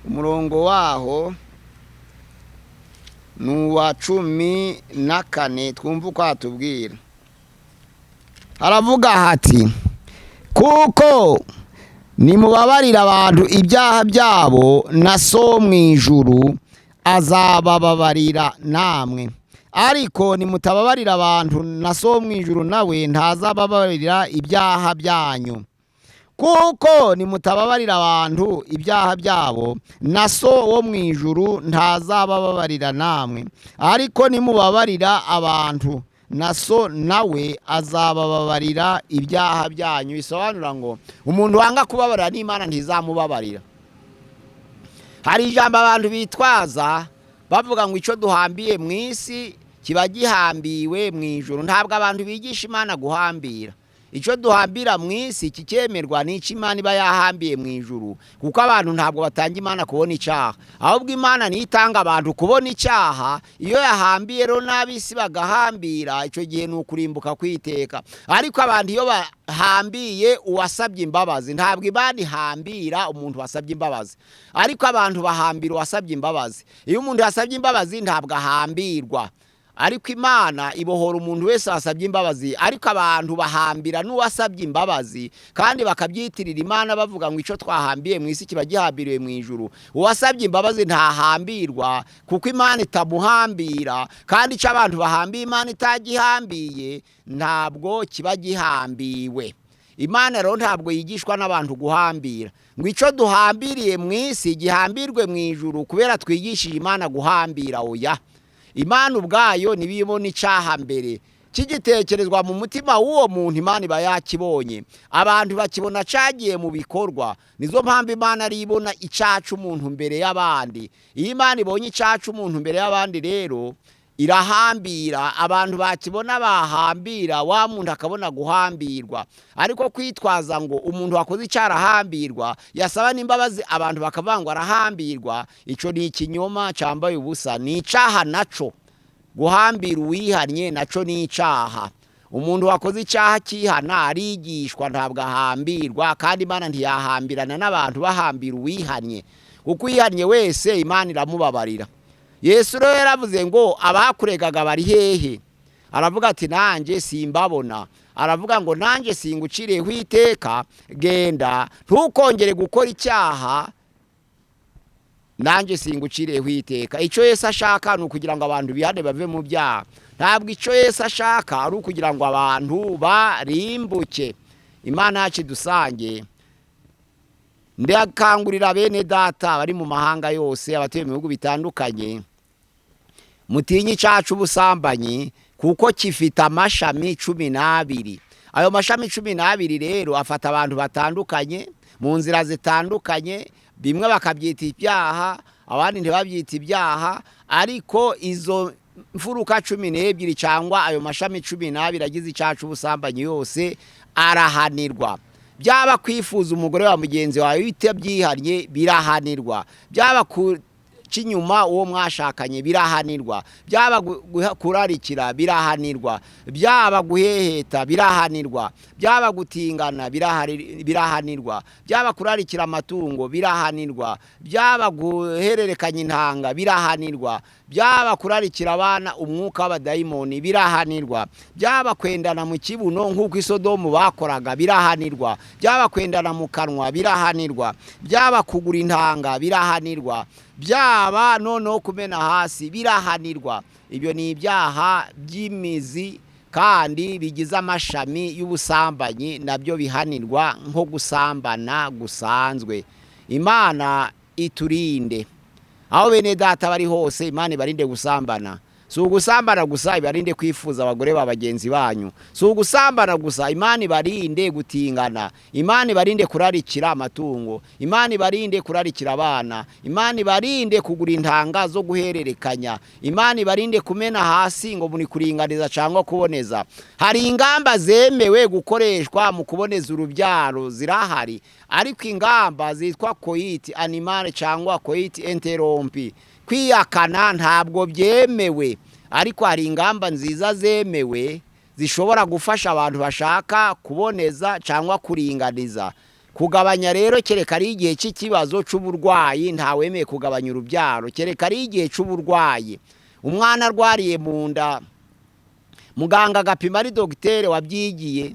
umurongo waho ni uwa 14, twumva uko hatubwira. Haravuga hati: "Kuko nimubabarira abantu ibyaha byabo, na So mu ijuru azabababarira namwe. Ariko nimutababarira abantu, na So wo mu ijuru nawe ntazababarira ibyaha byanyu. Kuko nimutababarira abantu ibyaha byabo, na So wo mu ijuru ntazabababarira namwe. Ariko nimubabarira abantu, na So nawe azabababarira ibyaha byanyu. Bisobanura ngo umuntu wanga kubabarira n'Imana ntizamubabarira. Hari ijambo abantu bitwaza bavuga ngo icyo duhambiye mu isi kiba gihambiwe mu ijuru. Ntabwo abantu bigisha Imana guhambira. Icyo duhambira mu isi kikemerwa ni icyo Imana iba yahambiye mu ijuru, kuko abantu ntabwo batanga Imana kubona icyaha, ahubwo Imana niyo itanga abantu kubona icyaha. Iyo yahambiye rero n'ab'isi bagahambira, icyo gihe ni ukurimbuka kwiteka. Ariko abantu iyo bahambiye uwasabye imbabazi, ntabwo Imana ihambira umuntu wasabye imbabazi, ariko abantu bahambira uwasabye imbabazi. Iyo umuntu yasabye imbabazi ntabwo ahambirwa, ariko Imana ibohora umuntu wese wasabye imbabazi. Ariko abantu bahambira n'uwasabye imbabazi, kandi bakabyitirira Imana bavuga ngo icyo twahambiye mu isi kiba gihambiriwe mu ijuru. Uwasabye imbabazi ntahambirwa, kuko Imana itamuhambira, kandi icyo abantu bahambiye Imana itagihambiye ntabwo kiba gihambiwe. Imana rero ntabwo yigishwa n'abantu guhambira, ngo icyo duhambiriye mu isi gihambirwe mu ijuru kubera twigishije Imana guhambira. Oya, Imana ubwayo ntibibona icyaha mbere kigitekerezwa mu mutima w'uwo muntu, Imana iba yakibonye. Abantu bakibona cyagiye mu bikorwa. Nizo mpamvu Imana ari ibona icyaha cy'umuntu mbere y'abandi. Iyo Imana ibonye icyaha cy'umuntu mbere y'abandi rero irahambira, abantu bakibona bahambira, wa muntu akabona guhambirwa. Ariko kwitwaza ngo umuntu wakoze icyaha arahambirwa, yasaba n'imbabazi abantu bakavuga ngo arahambirwa, icyo ni ikinyoma cyambaye ubusa, ni icyaha naco. Guhambira uwihannye naco ni icyaha. Umuntu wakoze icyaha cyihana arigishwa, ntabwo ahambirwa, kandi Imana ntiyahambirana n'abantu bahambira uwihannye, kuko uwihannye wese Imana iramubabarira. Yesu rero yaravuze ngo abakuregaga bari hehe? Aravuga ati nanjye simbabona. Aravuga ngo nanjye singuciriyeho iteka, genda ntukongere gukora icyaha, nanjye singuciriyeho iteka. Icyo Yesu ashaka ni ukugira ngo abantu bihane bave mu byaha. Ntabwo icyo Yesu ashaka ari ukugira ngo abantu barimbuke. Imana yacu idusange. Ndakangurira bene data bari mu mahanga yose, abatuye mu bihugu bitandukanye, mutinye icyaha cy'ubusambanyi, kuko gifite amashami 12. Ayo mashami 12 rero afata abantu batandukanye mu nzira zitandukanye, bimwe bakabyita ibyaha, abandi ntibabyita ibyaha. Ariko izo mfuruka 12 cyangwa ayo mashami 12 agize icyaha cy'ubusambanyi yose arahanirwa. Byaba kwifuza umugore wa mugenzi wawe bitabyihannye birahanirwa, byaba kuca inyuma uwo mwashakanye birahanirwa, byaba kurarikira birahanirwa, byaba guheheta birahanirwa, byaba gutingana birahanirwa, byaba kurarikira amatungo birahanirwa, byaba guhererekanya intanga birahanirwa, byaba kurarikira abana umwuka w'abadayimoni birahanirwa, byaba kwendana mu kibuno nk'uko isodomu bakoraga birahanirwa, byaba kwendana mu kanwa birahanirwa, byaba kugura intanga birahanirwa, byaba noneho kumena hasi birahanirwa. Ibyo ni ibyaha by'imizi kandi bigize amashami y'ubusambanyi, nabyo bihanirwa nko gusambana gusanzwe. Imana iturinde aho bene data bari hose, Imana ibarinde gusambana. Si ugusambana gusa, ibarinde kwifuza abagore ba bagenzi banyu. Si ugusambana gusa, Imana ibarinde gutingana, Imana ibarinde kurarikira amatungo, Imana ibarinde kurarikira abana, Imana ibarinde kugura intanga zo guhererekanya, Imana ibarinde kumena hasi ngo muri kuringaniza cyangwa kuboneza. Hari ingamba zemewe gukoreshwa mu kuboneza urubyaro zirahari, ariko ingamba zitwa coit animal cyangwa coit interrompu, kwiyakana, ntabwo byemewe. Ariko hari ingamba nziza zemewe zishobora gufasha abantu bashaka kuboneza cyangwa kuringaniza. Kugabanya rero, kereka ari igihe cy'ikibazo cy'uburwayi, ntawemeye kugabanya urubyaro kereka ari igihe cy'uburwayi. Umwana arwariye mu nda, muganga agapima ari dogiteri wabyigiye,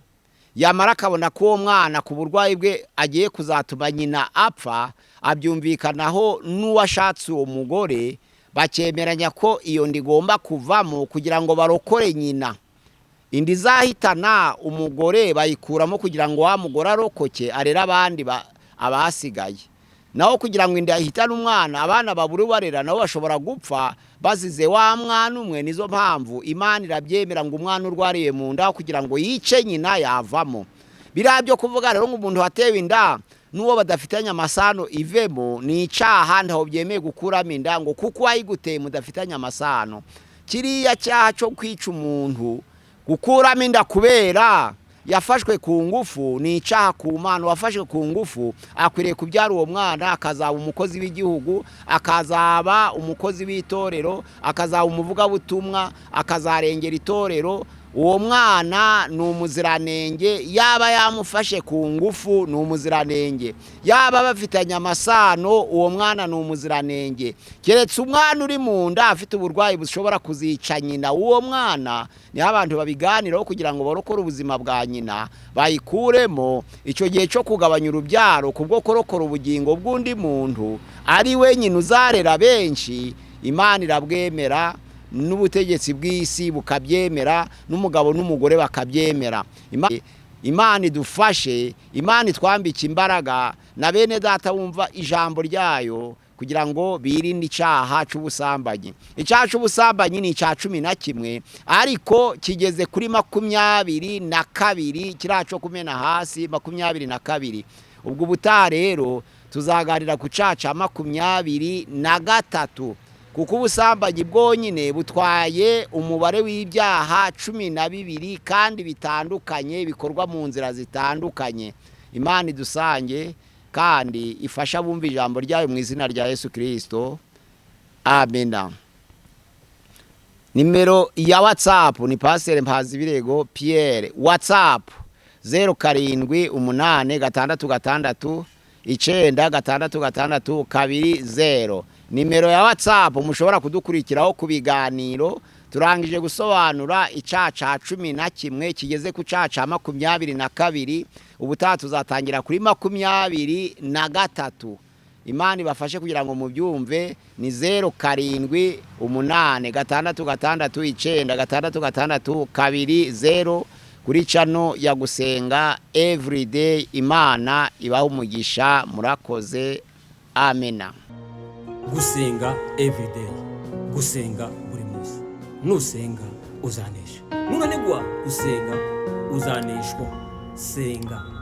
yamara akabona ko uwo mwana ku burwayi bwe agiye kuzatuma nyina apfa, abyumvikanaho n'uwashatse uwo mugore, Bakemeranya ko iyo nda igomba kuvamo kugira ngo barokore nyina. Inda izahitana umugore bayikuramo kugira ngo wa mugore arokoke, arere abandi abasigaye. Naho kugira ngo inda ihitane umwana, abana babure ubarera, nabo bashobora gupfa bazize wa mwana umwe. Nizo mpamvu Imana irabyemera ngo umwana urwariye mu nda kugira ngo yice nyina yavamo. Biriya byo kuvuga rero ngo umuntu watewe inda n'uwo badafitanye amasano ivemo, ni icyaha. Ntaho byemeye gukuramo inda ngo kuko uwayiguteye mudafitanye amasano. Kiriya cyaha cyo kwica umuntu, gukuramo inda kubera yafashwe ku ngufu, ni icyaha ku Mana. Wafashwe ku ngufu akwiriye kubyara uwo mwana, akazaba umukozi w'igihugu, akazaba umukozi w'itorero, akazaba umuvugabutumwa, akazarengera itorero. Uwo mwana ni umuziranenge. Yaba yamufashe ku ngufu, ni umuziranenge. Yaba bafitanye amasano, uwo mwana ni umuziranenge, keretse umwana uri mu nda afite uburwayi bushobora kuzica nyina. Uwo mwana niho abantu babiganiraho kugira ngo barokore ubuzima bwa nyina, bayikuremo. Icyo gihe cyo kugabanya urubyaro kubwo kurokora ubugingo bw'undi muntu ari we nyina uzarera benshi, Imana irabwemera, n'ubutegetsi bw'isi bukabyemera, n'umugabo n'umugore bakabyemera. Imana idufashe, Imana itwambike imbaraga, na bene data bumva ijambo ryayo kugira ngo birinde icyaha cy'ubusambanyi. Icyaha cy'ubusambanyi ni icya 11, ariko kigeze kuri 22, kiriya cyo kumena hasi 22. Ubwo ubutaha rero tuzaganira ku cyaha cya 23, kuko ubusambanyi bwonyine butwaye umubare w'ibyaha 12 kandi bitandukanye, bikorwa mu nzira zitandukanye. Imana idusange kandi ifasha abumva ijambo ryayo mu izina rya Yesu Kirisito, amena. Nimero ya WhatsApp ni Pasiteri Mpazibirego Pierre, WhatsApp 0786696620. Nimero ya WhatsApp mushobora kudukurikiraho ku biganiro. Turangije gusobanura icyaha cya 11 kigeze ku cyaha cya 22. Ubutaha tuzatangira kuri 23. Imana ibafashe kugira ngo mubyumve. Ni 0786696620 kuri channel ya Gusenga Everyday. Imana ibaha umugisha, murakoze, amena. Gusenga everyday, gusenga buri munsi. Nusenga uzanesha, nunanigwa gusenga uzaneshwa. Senga.